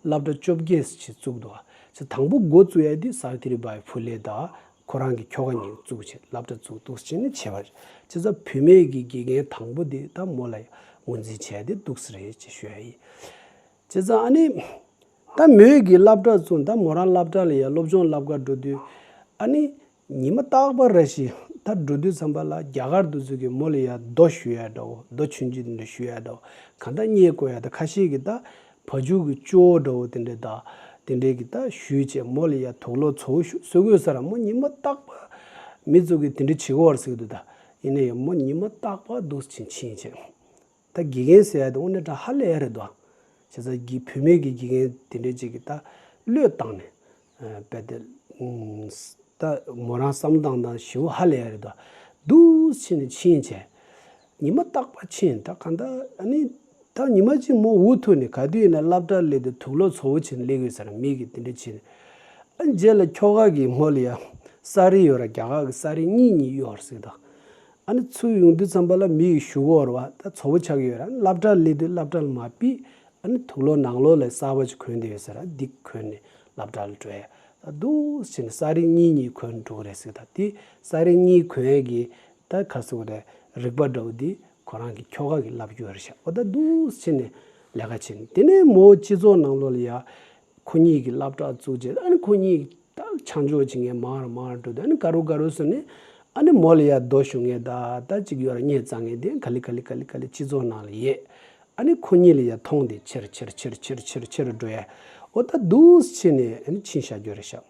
སློབ་གྲྭ་བཅོ་བརྒྱད་ཅིག་བཙུགས་འདུག་བྱས་དང་པོ་འགོ་བཙུགས་ཡ་དེ་སཱ་བི་ཏི་རི་བྷའི་ཧྥུ་ལེ་དང་། ཁོ་རང་གི་ཁྱོ་ག་གཉིས་བཙུགས་བྱས་སློབ་གྲྭ་བཙུགས་འདུག་སེ་བྱས་ནས་བྱས་པ་རེད། བྱས་ཙང་བུད་མེད་ཀྱི་དགེ་རྒན་དང་པོ་དེ་ད་མོ་ལ་ངོས་འཛིན་བྱས་ཏེ་འདུག་སེ་རེད་ཅེས་ཞུ་ཡ་ཡིན། བྱས་ཙང་ཨ་ནི། ད་མོས་ཀྱི་སློབ་གྲྭ་བཙུགས། ད་མོ་རང་སློབ་གྲྭ་ལ་ཡ་སློབ་སྦྱོང་སློབ་གར་འགྲོ་དུས། ཨ་ནི། ཉི་མ་རྟག་པར་རེ་ཞིག་ད་འགྲོ་དུས་ཙམ་པ་ལ་རྒྱ་གར་དེ་ཚོ་གིས་མོ་ལ་ཡ་རྡོ་གཞུ་ཡ་འདྲ་བོ། རྡོ་ཆུང་ཆུང་དེ་འདྲ་གཞུ་ཡ་འདྲ་བོ། གང་ལྟར་བརྙས་བཀོལ་ཡ། ད་ཁ་ཤས་ཀྱིས་ད་བ་ཕྱུགས་ཀྱི་ཅོ་འདྲ་བོ་དེ་འདྲ་ད་དེ་འདྲས་ཀྱིས་ད་གཞུས་བྱས་མོ་ལ་ཡ་དུག་ལོག་ཚ་བོ་གཞུ་གསོལ་དགོས་ས་ར། མོ་ཉི་མ་རྟག་པར་མི་ཚོ་གིས་དེ་འདྲ་བྱེད་ཀྱི་ཡོད་རེད་ཟེར་གྱི་འདུག་ད་ཡིན་ན་ཡང་མོ་ཉི་མ་རྟག་པར་འདུག་སེ་ཕྱིན་བྱས། ད་དགེ་རྒན་ཟེར་ཡ་དེ་དངོས་གནས་དྲང་ཧ་ལས་ཡ་རེད་དོ། བྱས་ཙང་གི་བུད་མེད་ཀྱི་དགེ་རྒན་དེ་འདྲས་ཅིག་གིས་ད་བློས་བཏང་ནས། ཨ། རྦད་དེ། ཨུམ། ད་མོ་རང་བསམ་སྟངས་དང་ཞེ་པོ་ཧ་ལས་ཡ་རེད་དོ། འདུག་སེ་ཕྱིན་ནས་ཕྱིན་བྱས། ཉི་མ་རྟག་པར་ཕྱིན། ད་གང་ལྟར་ཨ་ནི། ད་ཉི་མ་གཅིག་མོ་འུ་ཐུག་ནས་ག་དུས་ཡིན་ན་སློབ་གྲྭར་སླེབས་དུས་དུག་ལོག་ཚ་བོ་བྱས་ནས་སླེབས་ཡོད་ས་ར། མི་གིས་དེ་འདྲས་བྱས་ནས། ཨ། རྗེས་ལ་ཁྱོ་ག་གིས་མོ་ལ་ཡ་ས་རིས་ཡོད་ར། རྒྱ་གར་གྱི་ས་རིས་གཉིས་གཉིས་ཡོད་རེད་ཟེར་གྱི་འདུག་ཨ་ནི་ཚུར་ཡོང་དུས་ཙམ་པ་ལ་མི་ཡིས་གཞུ་གི་ཡོད་རེད་པ། ད་ཚ་བོ་ཆགས་ཀྱི་ཡོད་ར། སློབ་གྲྭར་སླེབས་དུས་སློབ་གྲྭ་ལ་མ་ཕུད། ཨ་ནི་དུག་ལོག་ནང་ལོགས་ལ་གསར་པ་ཅིག་གོན་བསྡད་ཡོད་ས་ར། འདི་གོན་ནས་སློབ་གྲྭ་ལ་འགྲོ་ཡ། ད་འདུག་སེ་བྱས་ནས་ས་རིས་གཉིས་གཉིས་གོན་འགྲོ་གི་རེད་ཟེར། ད་དེ་ས་རིས་གཉིས་གོན་ཡ་གི་ད་ག་རེ་ཟེར་དགོས་རེད། རིག་པ་འདྲ་བོ་དེ་ཁོ་རང་གི་ཁྱོ་ག་གིས་བསླབ་ཀྱི་ཡོད་རེད་ཤག་འོ། ད་འདུག་སེ་བྱས་ནས་ལས་ཀ་བྱས་ནས། དེ་ནས་མོ་སྤྱི་ཚོགས་ནང་ལོགས་ལ་ཡ། ཁོ་གཉིས་ཀྱིས་སློབ་གྲྭ་བཙུགས་རྗེས། ཨ་ནི་ཁོ་གཉིས་ད་ཆ་འཇོག་བྱེད་མཁན་མང་རུ་མང་རུ་འགྲོ་དུས། ཨ་ནི་ག་རུ་ག་རུ་སོང་ནས། ཨ་ནི་མོ་ལ་ཡ་རྡོ་གཞུ་མཁན་ད་ད་ཅིག་ཡོད་ར། བརྙས་བཙག་མཁན་དེ་ག་ལེ་ག་ལེ་ག་ལེ་ག་ལེ་སྤྱི་ཚོགས་ནང་ལ་ཡོད། ཨ་ནི་ཁོ་གཉིས་ལ་ཡ་མཐོང་སྟེ་ཆེར་ཆེར་ཆེར་ཆེར་ཆེར་འགྲོ་ཡ། འོ། ད་འདུག་སེ་བྱས་ནས་ཨ་ནི་ཕྱིན་བཞག་རྒྱུ་རེད་ཤག་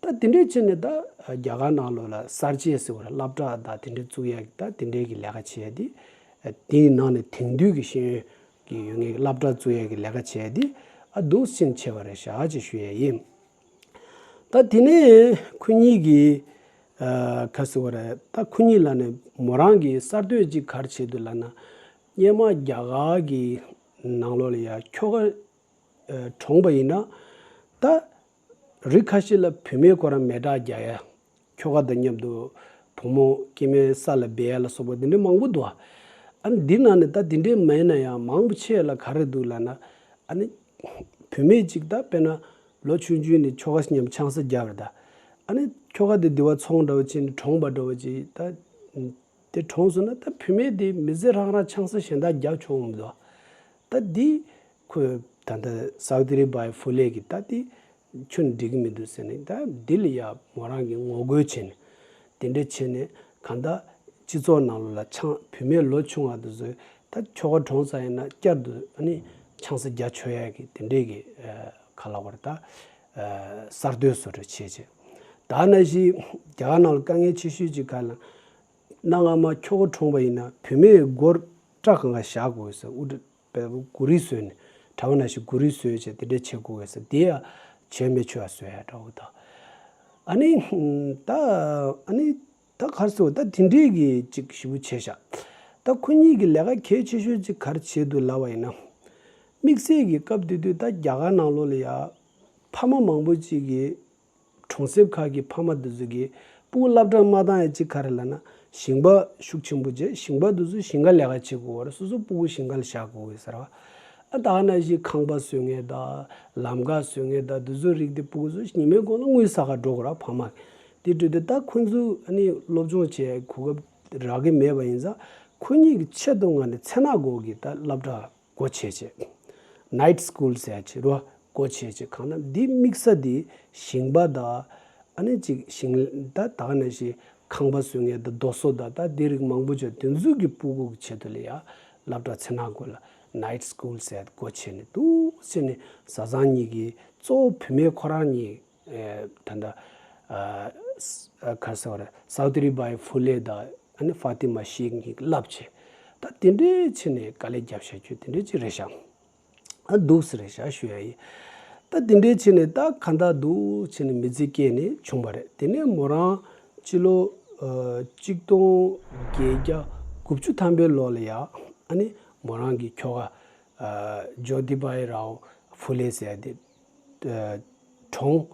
ད་དེ་འདྲས་བྱས་ནས་ད་རྒྱ་གར་ནང་ལོགས་ལ་གསར་བརྗེ་ཟེར་བ་ར། སློབ་གྲྭ་ད་དེ་འདྲས་བཙུགས་ཡ་གི་ད་དེ་འདྲས་ཀྱི་ལས་ཀ་བྱས་ཏེ། དེའི་ནང་ནས་དེང་དུས་ཀྱི་ཤེས་ཡོན་གྱི་ཡོད་ངེས་ཀྱི་སློབ་གྲྭ་བཙུགས་ཡ་གི་ལས་ཀ་བྱས་ཏེ། ཨ། འདུག་སེ་བྱས་པ་རེད་ཤག་ཅེས་ཞུ་ཡ་ཡིན། ད་དེ་ནས་ཁོ་གཉིས་ཀྱིས། ཨ། ག་རེ་ཟེར་དགོས་རེད། ད་ཁོ་གཉིས་ལ་ནི་མོ་རང་གིས་གསར་གཏོད་ཅིག་ག་རེ་བྱས་འདུག་ལབ་ན། སྔོན་མ་རྒྱ་གར་གྱི་ནང་ལོགས་ལ་ཡ་ཁྱོ་ག་ཨ། གྲོངས་པ་ཡིན་ན། ད་རི་ཁ་ཤས་ལ་བུད་མེད་ཁོ་རང་མེ་སྲེག་རྒྱག་ཡ། ཁྱོ་ག་དང་མཉམ་དུ་བུ་མོ་སྐྱེ་དམན་ས་ལ་སྦས་ཡ་ལ་སོགས་པ་འདི་འདྲ་མང་པོ་འདུག་ཨ། ཨ་ནི་འདི་ནང་ནས་ད་འདི་འདྲའི་མ་ཡིན་ན་ཡང་མང་པོ་ཆེ་ལ་ག་རེ་འདུག་ལབ་ན། ཨ་ནི་བུད་མེད་ཅིག་ད་དཔེར་ན་ལོ་ཆུང་ཆུང་ནས་ཁྱོ་ག་མཉམ་ཆང་ས་བརྒྱབ་རེད་ད། ཨ་ནི་ཁྱོ་ག་དེ་འདི་བ་ཚོང་འདྲ་བོ་བྱས་ནས་གྲོངས་པ་འདྲ་བོ་ཅིག་ད། དེ་གྲོངས་སོང་ན་ད་བུད་མེད་དེ་མི་ཚེ་རང་རང་ཆང་ས་གཞན་དག་རྒྱག་ཆོག་མི་འདུག་ད་འདི་ཁོས་ད་ལྟ་སཱ་བི་ཏྲི་བྷའི་ཕུ་ལེ་གིས་ད་འདི་ཁྱོན་འགྲིག་གི་མི་འདུག་ཟེར་ནས། ད་འདི་ལ་ཡ་མོ་རང་གིས་ངོ་རྒོལ་བྱས་ནས། དེ་འདྲ་བྱས་ནས་གང་ལྟར་སྤྱི་ཚོགས་ནང་ལོགས་ལ་ཆང་བུད་མེད་ལོ་ཆུང་བ་དེ་ཚོས་ད་ཁྱོ་ག་གྲོངས་ཚར་ཡིན་ན་བསྐྱར་དུ་ཨ་ནི་ཆང་ས་རྒྱག་ཆོག་ཡ་གི་དེ་འདྲས་ཀྱི་ཨ་ག་ལབ་དགོས་རེད། ད་ཨ་གསར་གཏོད་བཟོ་འདྲ་བྱས་བྱས། ད་ནང་བཞིན་རྒྱ་གར་ནང་ལ་དཀའ་ངལ་ཆེ་ཤོས་ཅིག་ག་ལ། གནའ་སྔ་མ་ཁྱོ་ག་གྲོངས་པ་ཡིན་ན་བུད་མེད་མགོར་སྐྲ་སྒང་ག་བཞག་དགོས་ཟེར། དབུ་སྐྲ་དཔེ་མགོ་རིལ་བཟོས་ནས། གྲྭ་པ་ནང་བཞིན་མགོ་རིལ་བཟོས་བྱས་དེ་འདྲས་བྱེད་དགོས་ཟེར། དེ་ཡང་བྱས་མི་ཆོག་པ་བཟོ་ཡ་འདྲ་བོ་དང་། ཨ་ནི་ད་ཨ་ནི་ད་ག་རེ་ཟེར། ད་དེ་འདྲས་ཀྱི་ཅིག་ཞེ་པོ་བྱས་ཤག་ད་ཁོ་གཉིས་ཀྱི་ལས་ཀ་གལ་ཆེ་ཤོས་ཅིག་ག་རེ་བྱས་འདུག་ལབ་པ་ཡིན་ན། དམིགས་བསལ་གྱི་སྐབས་དེ་དུས་ད་རྒྱ་གར་ནང་ལོགས་ལ་ཡ་ཕ་མ་མང་པོ་ཅིག་གིས། གྲོང་གསེབ་ཁག་གི་ཕ་མ་འདི་ཚོ་གིས་སྤུ་གུ་སློབ་གྲྭར་མ་བཏང་ཡ་གཅིག་ག་རེ་ལབ་ན། ཞིང་པ་ཤུགས་ཆེན་པོ་བྱས། ཞིང་པ་འདི་ཚོས་ཞིང་ཁ་ལས་ཀ་བྱེད་དགོས་པ་རེད། སོ་སོ་སྤུ་གུ་ཞིང་ཁ་ལ་བཞག་དགོས་ཟེར་བ། ཨ་ད་ག་ནང་བཞིན་ཁང་པ་བཟོ་མཁན་དང་ལམ་ཁ་བཟོ་མཁན་དང་འདི་ཚོའི་རིགས་དེ་སྤུ་གུ་ཚོ་ཉི་མའི་གུང་ལ་དངུལ་ཟ་གར་འགྲོ་དགོས་ར། ཕ་མ་གིས། དེ་འདྲ་དུས་ད་ཁོ་ཚོས་ཨ་ནི་སློབ་སྦྱོང་བྱེད་གོ་སྐབས་རག་གི་མེད་པ་ཡིན་ཙང་། ཁོ་གཉིས་ཀྱི་ཆེད་དུ་ང་ནི་མཚན་ནག་སྒོ་གི་ད་སློབ་གྲྭ་སྒོ་ཕྱེ་བྱས། ནའིཊ་སི་ཀུལ་ཟེར་ཡ་ཅིག་རོ། སྒོ་ཕྱེ་བྱས། གང་ལྟར་འདི་དམིགས་ས་འདི་ཞིང་པ་དང་། ཨ་ནི་ཅིག་ཞིང་ད་ད་ག་ནང་བཞིན་ཁང་པ་བཟོ་མཁན་དང་རྡོ་བཟོ་དང་ད་འདི་རིགས་མང་པོ་བྱས། དེ་ཚོ་གི་སྤུ་གུ་གི་ཆེད་དུ་ལ་ཡ་སློབ་གྲྭ་མཚན་ནག་སྒོ་ལ་ནའིཊ་སི་ཀུལ་ཟེར་ཡ་སྒོ་ཕྱེ་ནས་འདུག་སེ་ནས་བཟའ་ཚང་གཉིས་ཀྱིས། གཙོ་བོ་བུད་མེད་ཁོ་རང་གཉིས། ཨེ་ད་ལྟ་ཨ་ཨ་ག་རེ་ཟེར་དགོས་རེད། སཱ་བི་ཏྲི་བྷའི་ཕུ་ལེ་དང་ཨ་ནི་ཧྥ་ཏི་མ་ཤེག་གཉིས་ཀྱིས་བསླབས་བྱས། ད་དེ་འདྲའི་བྱས་ནས་དཀའ་ལས་བརྒྱབ་བཞག་རྒྱུ་དེ་འདྲའི་ཅིག་རེད་ཤག་ཨ་འདུག་སེ་རེད་ཤག་ཞུ་ཡ་ཡིན། ད་དེ་འདྲའི་བྱས་ནས་ད་གང་ལྟར་འདུག་བྱས་ནས་མི་ཚེ་སྐྱེལ་ནས་བྱུང་བ་རེད། དེ་ནས་མོ་རང་སྤྱི་ལོ་ཨ་གཅིག་སྟོང་བརྒྱད་བརྒྱ་དགུ་བཅུ་ཐམ་པའི་ལོ་ལ་ཡ། ཨ་ནི་མོ་རང་གི་ཁྱོ་ག་ཨ་ཇོ་ཏི་བྷའི་རའོ་ཕུ་ལེ་ཟེར་ཡ་དེ། ཨ་གྲོངས།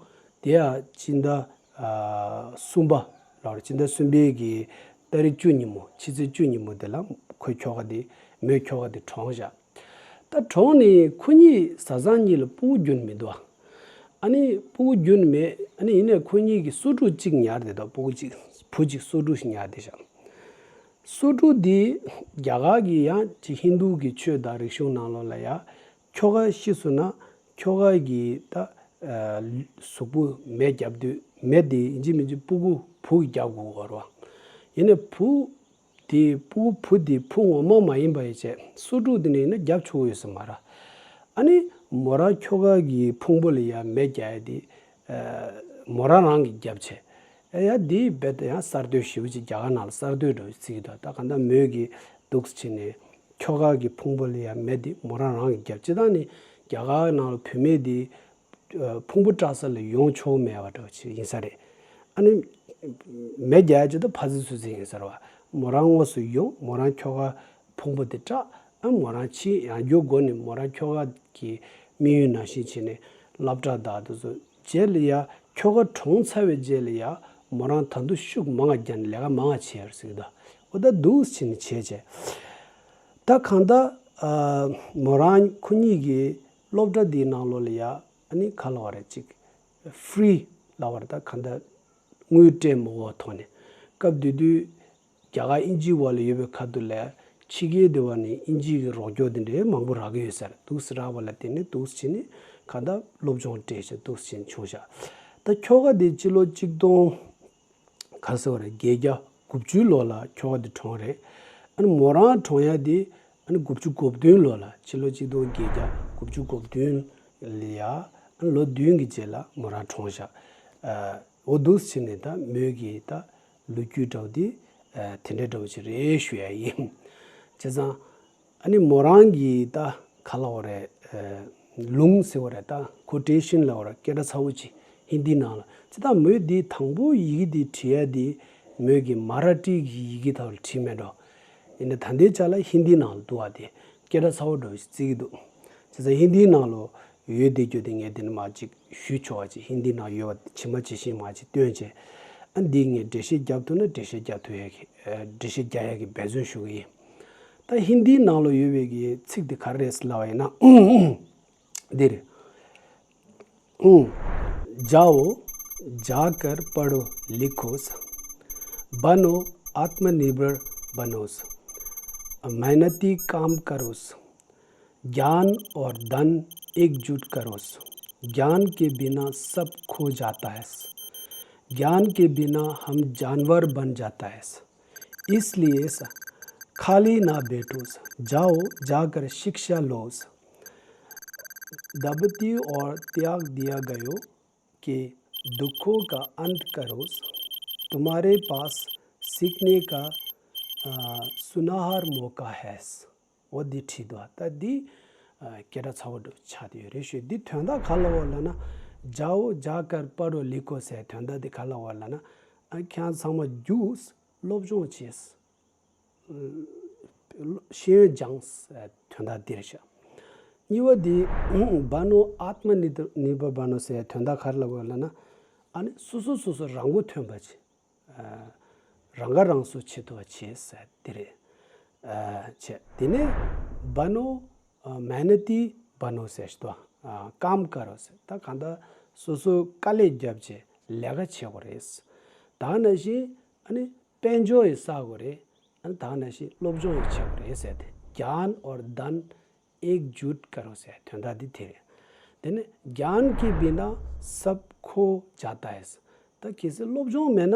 དེ་ཡང་སྤྱི་ཟླ་ཨ་གསུམ་པ་ལ། སྤྱི་ཟླ་གསུམ་པའི་གི་ཏ་རིག་བཅུ་ཉིན་མོ། ཕྱི་ཚེས་བཅུ་ཉིན་མོ་དེ་ལ་ཁོའི་ཁྱོ་ག་དེ། མོའི་ཁྱོ་ག་དེ་གྲོངས་བཞག་ད་གྲོངས་ནས་ཁོ་གཉིས་བཟའ་ཚང་གཉིས་ལ་སྤུ་གུ་རྒྱུན་མི་འདུག་ཨ། ཨ་ནི་སྤུ་གུ་རྒྱུན་མེད། ཨ་ནི་ཡིན་ནའི་ཁོ་གཉིས་ཀྱིས་སོ་དྲུག་གཅིག་ཉར་ཏེ་འདུག་སྤུ་གུ་གཅིག་བུ་གཅིག་སོ་དྲུག་ཞིག་ཉར་ཏེ་བཞག་སོ་དྲུག་འདི་རྒྱ་གར་གྱི་ཡང་ཅིག་ཧིན་རྡུ་གི་ཆོས་དང་རིག་གཞུང་ནང་ལོགས་ལ་ཡང་ཁྱོ་ག་ཤི་སོང་ན་ཁྱོ་ག་གི་ད་གཟུགས་པོ་མེ་བརྒྱབ་དུས་མེ་དེ་ཡིན་གཅིག་མིན་གཅིག་སྤུ་གུ་བུ་གིས་བརྒྱབ་དགོས་པ་རེད་བ། ཡིན་ནའི་བུ་དེ་སྤུ་གུ་བུ་དེ་བུ་ངོ་མ་མ་ཡིན་པ་ཡིན་ཚེ་སོ་དྲུག་དེ་ནས་ཡིན་ན་བརྒྱབ་ཆོག་གི་ཡོད་ས་མ་རེད། ཨ་ནི་མོ་རང་ཁྱོ་ག་གི་ཕུང་པོ་ལ་ཡང་མེ་བརྒྱབ་ཡ་དེ་མོ་རང་རང་གིས་བརྒྱབ་བྱས། ཨ་ཡ་དེ་རྦད་དེ་ཡང་གསར་གཏོད་ཞེ་པོ་ཅིག་རྒྱ་གར་ནང་ལ་གསར་གཏོད་འདྲ་བོ་ཅིག་བརྩི་གི་འདུག་ད་གང་ལྟར་མོས་ཀྱིས་འདུག་སེ་བྱས་ནས་ཁྱོ་ག་གི་ཕུང་པོ་ལ་ཡང་མེ་དེ་མོ་རང་རང་གིས་བརྒྱབ། སྤྱིར་བཏང་ནི་རྒྱ་གར་ནང་ལ་བུད་མེད་དེ་ཕུང་པོ་བཀྲ་ས་ལ་ཡོང་ཆོག་མེད་པ་འདྲ་བོ་ཅིག་ཡིན་ས་རེད། ཨ་ནི་མེ་བརྒྱབ་ཡ་ཅིག་ད་ཕ་ཙི་ཚུ་ཙི་ཡིན་ས་རེད་བ། མོ་རང་དངོས་སུ་ཡོང་། མོ་རང་ཁྱོ་ག་ཕུང་པོ་དེ་བཀྲ། ཨ་མོ་རང་ཕྱིན། ཡང་བསྐྱར་སྒོ་ནས་མོ་རང་ཁྱོ་ག་གི་དམིགས་ཡུལ་ནང་བཞིན་བྱས་ནས་སློབ་གྲྭ་དང་དེ་ཚོ་རྗེས་ལ་ཡ་ཁྱོ་ག་གྲོངས་ཚར་བའི་རྗེས་ལ་ཡ་མོ་རང་ད་དུང་ཤུགས་མང་བ་བརྒྱབ་ནས་ལས་ཀ་མང་བ་བྱས་ཡོད་ཟེར་གི་འདུག་འོ་ད་འདུག་སེ་བྱས་ནས་བྱས་བྱས། ད་གང་ལྟར་ཨ་མོ་རང་ཁོ་གཉིས་ཀྱི་སློབ་གྲྭ་འདིའི་ནང་ལོགས་ལ་ཡ་ཨ་ནི་ག་ལབ་དགོས་རེད། ཅིག་ཧྥི་རི་ལབ་དགོས་རེད། ད་གང་ལྟར་དངུལ་སྤྲད་མ་དགོས་པའི་ཐོག་ནས་སྐབས་དེ་དུས་རྒྱ་གར་དབྱིན་ཇིའི་བར་ལ་ཡོད་པའི་ཁ་ཐུག་ལ་ཕྱི་རྒྱལ་དེ་བ་ནས་དབྱིན་ཇི་གི་རོགས་སྐྱོར་དེ་འདྲའི་མང་པོ་རག་གི་ཡོད་ས་རེད། འདུག་སེ་རག་པ་ལ་བརྟེན་ནས་འདུག་སེ་བྱས་ནས་གང་ལྟར་སློབ་སྦྱོང་སྤྲད་བྱས་འདུག་སེ་བྱས་ནས་བྱུང་བཞག་ད་ཁྱོ་ག་དེ་སྤྱི་ལོ་གཅིག་སྟོང་ག་ཟེར་བ་རེད། བརྒྱད་བརྒྱ་དགུ་བཅུ་ལོ་ལ་ཁྱོ་ག་དེ་གྲོངས་རེད། ཨ་ནི་མོ་རང་གྲོངས་ཡ་དེ་ཨ་ནི་དགུ་བཅུ་གོ་བདུན་ལོ་ལ། ཕྱི་ལོ་གཅིག་སྟོང་བརྒྱད་བརྒྱ་དགུ་བཅུ་གོ་བདུན་ལ་ཡ། ཨ་ནི་ལོ་བདུན་གྱི་རྗེས་ལ་མོ་རང་གྲོངས་བཞག་ཨ་འོ་འདུག་སེ་བྱས་ནས་ད་མོས་ཀྱི་ད་ལོ་རྒྱུས་འདྲ་བོ་དེ་ཨ་དེ་འདྲ་འདྲ་བོ་ཅིག་རེད་ཞུ་ཡ་ཡིན། བྱས་ཙང་ཨ་ནི་མོ་རང་གི་ད་ག་ལབ་དགོས་རེད། ཨ་ལུང་ཟེར་བ་རེད། ད་ཁོ་ཊེ་ཤན་ལབ་དགོས་རེད། སྐད་གྲགས་ཚ་བོ་ཅིག་ཧིན་དིའི་ནང་ལ། བྱས་ཙང་མོས་འདི་དང་པོ་ཡི་གེ་འདི་བྲིས་ཡ་འདི་མོས་ཀྱི་མ་ར་ཊི་གི་ཡི་གེ་དག་ལ་བྲིས་མེད་འགྲོ། ཡིན་ནའི་ད་ལྟའི་ཆ་ལ་ཧིན་དིའི་ནང་ལ་འདུག་པ། དེ་སྐད་གྲགས་ཚ་བོ་འདྲ་བོ་ཞིག་བརྩི་གི་འདུག་བྱས་ཙང་ཧིན་དིའི་ནང་ལ་ཡོད་བསྡད་རྒྱུ་དེ་ངས་དེ་ནས་མར་ཅིག་ཞུས་ཆོག་པ་ཅིག་ཧིན་དིའི་ནང་ཡོད་པ་ཇི་མ་ཇི་བཞིན་མར་ཅིག་སྟོན་བྱས། ཨ་འདི་ངས་འགྲེལ་བཤད་རྒྱབ་ཐུབ་ན་འགྲེལ་བཤད་རྒྱབ་ཐུབ་ཡ་གི་ཨ་འགྲེལ་བཤད་རྒྱག་ཡ་གི་འབད་བརྩོན་ཞུ་གི་ཡིན། ད་ཧིན་དིའི་ནང་ལ་ཡོད་པའི་གི་ཚིག་དེ་ག་རེ་རེད་ཟེར་ལབ་པ་ཡིན་ན། འདི་རེད། हम्म, जाओ, जाकर पढ़ो लिखो, बनो आत्मनिर्भर बनो, मेहनती काम करो, ज्ञान और धन एकजुट करो, ज्ञान के बिना सब खो जाता है, ज्ञान के बिना हम जानवर बन जाता है। इसलिए खाली ना बैठो, जाओ, जाकर शिक्षा लो। दबती और त्याग दिया गयो कि दुखों का अंत करो, तुम्हारे पास सीखने का, अ, सुनहरा मौका है। འོ་འདི་བྲིས་འདུག་ད་འདི་ཨ་སྐད་གྲགས་ཚ་བོ་འདྲ་ཆགས་བསྡད་ཡོད་རེད་ཞུ། འདི་དོན་དག་ག་ལབ་པ་ལབ་ན། जाओ जाकर पढ़ो लिखो ཟེར་དོན་དག་འདི་ག་ལབ་པ་ལབ་ན། ཨ་ཁྱེད་ཚང་མ་རྒྱུགས། སློབ་སྦྱོང་བྱས། ཤེས་ཡོན་སྦྱངས་ཟེར་དོན་དག་འདི་རེད་ཤག་གཉིས་པ་འདི་बनो आत्मनिर्भर बनो ཟེར་དོན་དག་ག་རེ་ལབ་པ་ལབ་ན། ཨ་ནི་སོ་སོ་སོ་སོ་རང་མགོ་ཐོན་པ་བྱེད། ཨ་རང་ཁ་རང་གསོ་བྱེད་ཐུབ་པ་བྱེད་ཟེར་འདི་རེད། ཨ་བྱས། དེ་ནས་बनो, अ, मेहनती बनो ཟེར་ཞིག་འདུག་ཨ་काम करो ཟེར། ད་གང་ལྟར་སོ་སོ་དཀའ་ལས་བརྒྱབ་བྱས་ལས་ཀ་བྱེད་དགོས་རེད། ད་ནང་བཞིན་ཨ་ནི་དཔལ་འབྱོར་ཡང་བསགས་དགོས་རེད། ཨ་ནི་ད་ནང་བཞིན་སློབ་སྦྱོང་ཡང་བྱེད་དགོས་རེད་ཟེར་ཏེ། ज्ञान और धन एकजुट करो ཟེར་དོན་དག་འདི་དེ་རེད། དེ་ནས་ज्ञान के बिना सब खो जाता है། ད་གལ་སྲིད་སློབ་སྦྱོང་མེད་ན་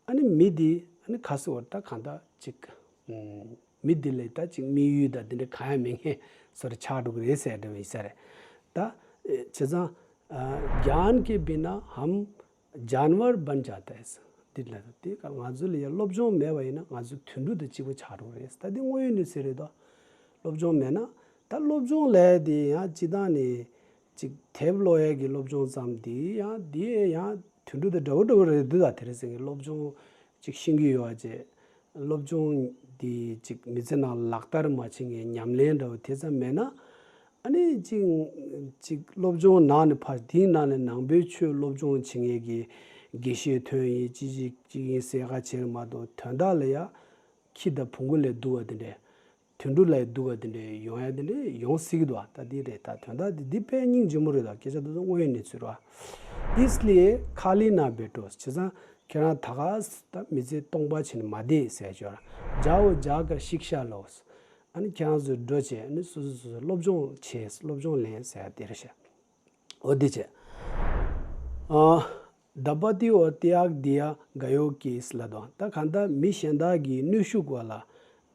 ཨ་ནི་མི་འདི་ཨ་ནི་ག་ཟེར་བ་ད་གང་ལྟར་ཅིག་ཨུམ་མི་འདི་ལ་ད་ཅིག་དམིགས་ཡུལ་དང་འདི་འདྲ་གང་ཡང་མེད་མཁན་བཟོ་འདྲ་ཆགས་འགྲོ་གི་རེད་ཟེར་འདྲ་བ་ཡིན་ས་རེད། ད་ཨེ་བྱས་ཙང་ཨ་ज्ञान के बिना हम जानवर बन जाता है། འདི་ལ་དེ་ག་ང་ཚོ་ལ་ཡང་སློབ་སྦྱོང་མེད་པ་ཡིན་ན་ང་ཚོ་དུད་འགྲོ་དང་གཅིག་པ་ཆགས་འགྲོ་གི་རེད། ད་འདི་དངོས་ཡོད་གནས་ཚུལ་རེད་དོ། སློབ་སྦྱོང་མེད་ན། ད་སློབ་སྦྱོང་ལས་དེ་ཡང་སྤྱི་བཏང་ནས་ཅིག་དེབ་ཀློག་ཡས་ཀྱི་སློབ་སྦྱོང་ཙམ་དེ་ཡང་དེ་ཡང་དུད་འགྲོ་དང་འདྲ་བོ་འདྲ་བོ་རེད་འདུག་ད་དེ་རིང་སང་གི་སློབ་སྦྱོང་ཅིག་ཤེས་ཀྱི་ཡོད་པ་བྱས། སློབ་སྦྱོང་དེ་ཅིག་མི་ཚེ་ནང་ལག་བསྟར་མ་བྱེད་མཁན་ཉམས་ལེན་འདྲ་བོ་དེ་ཙམ་མེད་ན། ཨ་ནི་ཅིག་ཅིག་སློབ་སྦྱོང་ནང་ནས་ཕར་དེའི་ནང་ནས་ནང་པའི་ཆོས་སློབ་སྦྱོང་བྱེད་མཁན་གྱི་དགེ་བཤེས་ཐོན་ཡིན་ཅི་ཅིག་ཅིག་ཡིན་ཟེར་ཁ་བྱེད་མ་གཏོགས་དོན་དག་ལ་ཡ་ཁྱི་དང་བོང་གུ་ལས་སྡུག་པ་དེ་འདྲས། དུད་འགྲོ་ལ་ཡང་སྡུག་པ་དེ་འདྲ་ཡོང་ཡ་དེ་འདྲ་ཡོང་སྲིད་ཀྱི་འདུག་བ། ད་འདི་རེད། ད་དོན་དག་འདི་འདི་དཔེ་སྙིང་རྗེ་མོ་རེད། ད་སྐད་ཆ་འདི་ཚོ་དངོས་ཡོད་གནས་ཚུལ་རེད་བ། इसलिए खाली ना बैठो། བྱས་ཙང་ཁྱེད་རང་ད་ག་ད་མི་ཚེ་སྟོང་པ་བྱས་ནས་མ་བསྡད་ཟེར་ཡ་ཅིག་ཡོད་ར། जाओ जाकर शिक्षा लो། ཨ་ནི་ཁྱེད་རང་ཚོ་འགྲོ་བྱས་ཨ་ནི་སོ་སོ་སོ་སོ་སློབ་སྦྱོང་བྱས། སློབ་སྦྱོང་ལེན་ཟེར་ཡ་དེ་རེད་ཤག་འོ་དེ་བྱས། ཨ། दंपति और त्याग दिया गयो केस ལབ་དང་། ད་གང་ལྟར་མི་གཞན་དག་གི་གནོན་ཤུགས་བར་ལ།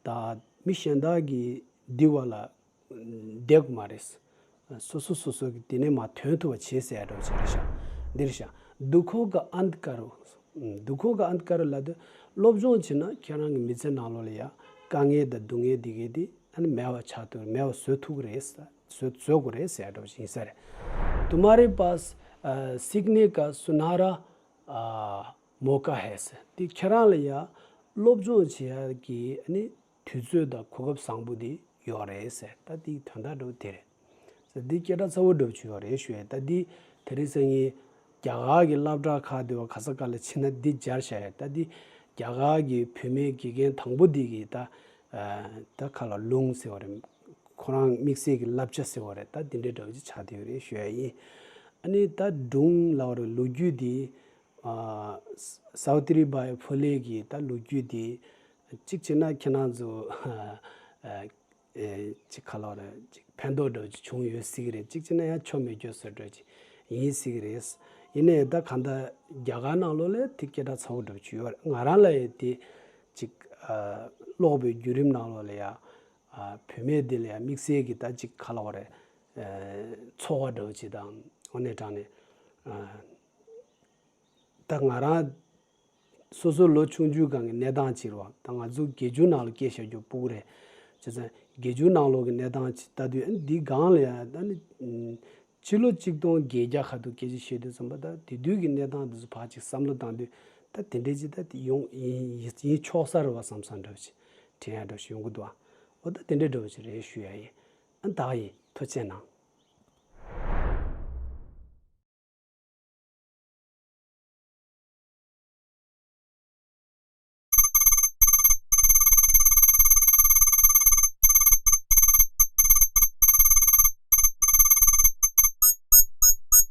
ད་མི་གཞན་དག་གི་འདི་བར་ལ་བསྡད་དགོས་མ་རེད། སོ་སོ་སོ་སོ་གི་དེ་ནས་མར་ཐོན་ཐུབ་པ་བྱེད་ཟེར་ཡ་འདྲ་བོ་ཅིག་རེད་ཤག་འདི་རེད་ཤག दुखों का अंत करो། दुखों का अंत करो ལབ་དུས་སློབ་སྦྱོང་བྱེད་ན་ཁྱེད་རང་གི་མི་ཚེ་ནང་ལོགས་ལ་ཡ་དཀའ་ངལ་དང་སྡུག་བསྔལ་འདི་གས་དེ་ཨ་ནི་མེད་པ་ཆགས་ཐུབ། མེད་པ་བཟོ་ཐུབ་ཀྱི་རེད། བཟོ་བཟོ་དགོས་རེད་ཟེར་ཡ་འདྲ་བོ་ཅིག་ཡིན་ས་རེད། तुम्हारे पास अ, सीखने का सुनहरा अ, मौका है ཟེར། དེ་ཁྱེད་རང་ལ་ཡ་སློབ་སྦྱོང་བྱེད་ཡ་གི་ཨ་ནི་དུས་ཚོད་དང་གོ་སྐབས་བཟང་པོ་དེ་ཡོད་རེད་ཟེར། ད་དེའི་དོན་དག་འདྲ་བོ་དེ་རེད་ཟེར། འདི་སྐད་གྲགས་ཚ་བོ་འདྲ་བོ་ཅིག་ཡོད་རེད་ཞུ་ཡ། ད་འདི་དེ་རིང་སང་ཉིན་རྒྱ་གར་གྱི་སློབ་གྲྭ་ཁག་དེ་བ་ག་ས་ག་ལ་ཕྱིན་ན་འདི་སྦྱར་བཞག་ཡ། ད་འདི་རྒྱ་གར་གྱི་བུད་མེད་དགེ་རྒན་དང་པོ་འདི་གིས་ད་ཨ་ད་ག་ལ་ལུང་ཟེར་བ་རེད། ཁོ་རང་དམིགས་བསལ་གྱི་བསླབ་བྱ་ཟེར་བ་རེད། ད་འདི་འདྲའི་འདྲ་བོ་ཅིག་ཆགས་བསྡད་ཡོད་རེད་ཞུ་ཡ་ཡིན། ཨ་ནི་ད་སྒྲུང་ལབ་པ་རེད། ལོ་རྒྱུས་འདི། ཨ། ས་བི་ཏྲི་བྷའི་ཕུ་ལེ་གི་ད་ལོ་རྒྱུས་དེ་གཅིག་བྱས་ན་ཁྱེད་རང་ཚོ་ཨ་ཨ་གཅིག་ག་ལབ་རེད། གཅིག་ཕན་ཐོགས་འདྲ་བོ་ཅིག་བྱུང་ཡོད་སྲིད་ཀྱི་རེད། གཅིག་བྱས་ན་ཡང་ཆོ་མེད་སྐྱོ་ས་འདྲ་བོ་ཅིག་ཡིན་སྲིད་ཀྱི་རེད། ཡིན་ནའི་ད་གང་ལྟར་རྒྱ་གར་ནང་ལོགས་ལ་དེ་སྐད་གྲགས་ཚ་བོ་འདྲ་བོ་ཅིག་ཡོད་རེད། ང་རང་ལ་ཡང་དེ་གཅིག་ཨ་ཀློག་པའི་བརྒྱུད་རིམ་ནང་ལོགས་ལ་ཡང་ཨ་བུད་མེད་དེ་ལ་ཡང་དམིགས་བསལ་གྱི་ད་གཅིག་ག་ལབ་རེད། ཨ་ཚོར་བ་འདྲ་བོ་ཅིག་དང་། དངོས་གནས་དྲང་གནས་ཨ། ད་ང་རང་སོ་སོ་ལོ་ཆུང་ཆུང་སྒང་གི་གནས་སྟངས་ཅིག་རེད་བ། ད་ང་ཚོ་དགེ་རྒྱུན་ནང་ལ་སྐྱེས་བཞག་རྒྱུ་སྤུ་གུ་རེད། བྱས་ཙང་དགེ་རྒྱུན་ནང་ལོགས་ཀྱི་གནས་སྟངས་ཅིག་ལྟ་དུས་ཨ་ནི་འདི་སྒང་ལ་ཡང་ད་ནི་ཕྱི་ལོ་གཅིག་སྟོང་བརྒྱད་བརྒྱ་ཁ་ཐུག་སྐད་ཆ་བཤད་དུས་ཙམ་པ། ད་དེ་དུས་ཀྱི་གནས་སྟངས་འདི་ཚོ་ཕར་ཅིག་བསམ་བློ་བཏང་དུས་ད་དེ་འདྲའི་ཅིག་ད་དེ་ཡོང་ཡིན་ཡིན་ཡིན་ཆོག་ས་རེད་བ་བསམ་བསམ་འདྲ་བོ་ཅིག་དྲན་ཡ་འདྲ་བོ་ཞིག་ཡོང་གི་འདུག་བ། འོ་ད་དེ་འདྲའི་འདྲ་བོ་ཅིག་རེད་ཞུ་ཡ་ཡིན། ཨ་ད་ཡིན། ཐུགས་རྗེ་གནང་།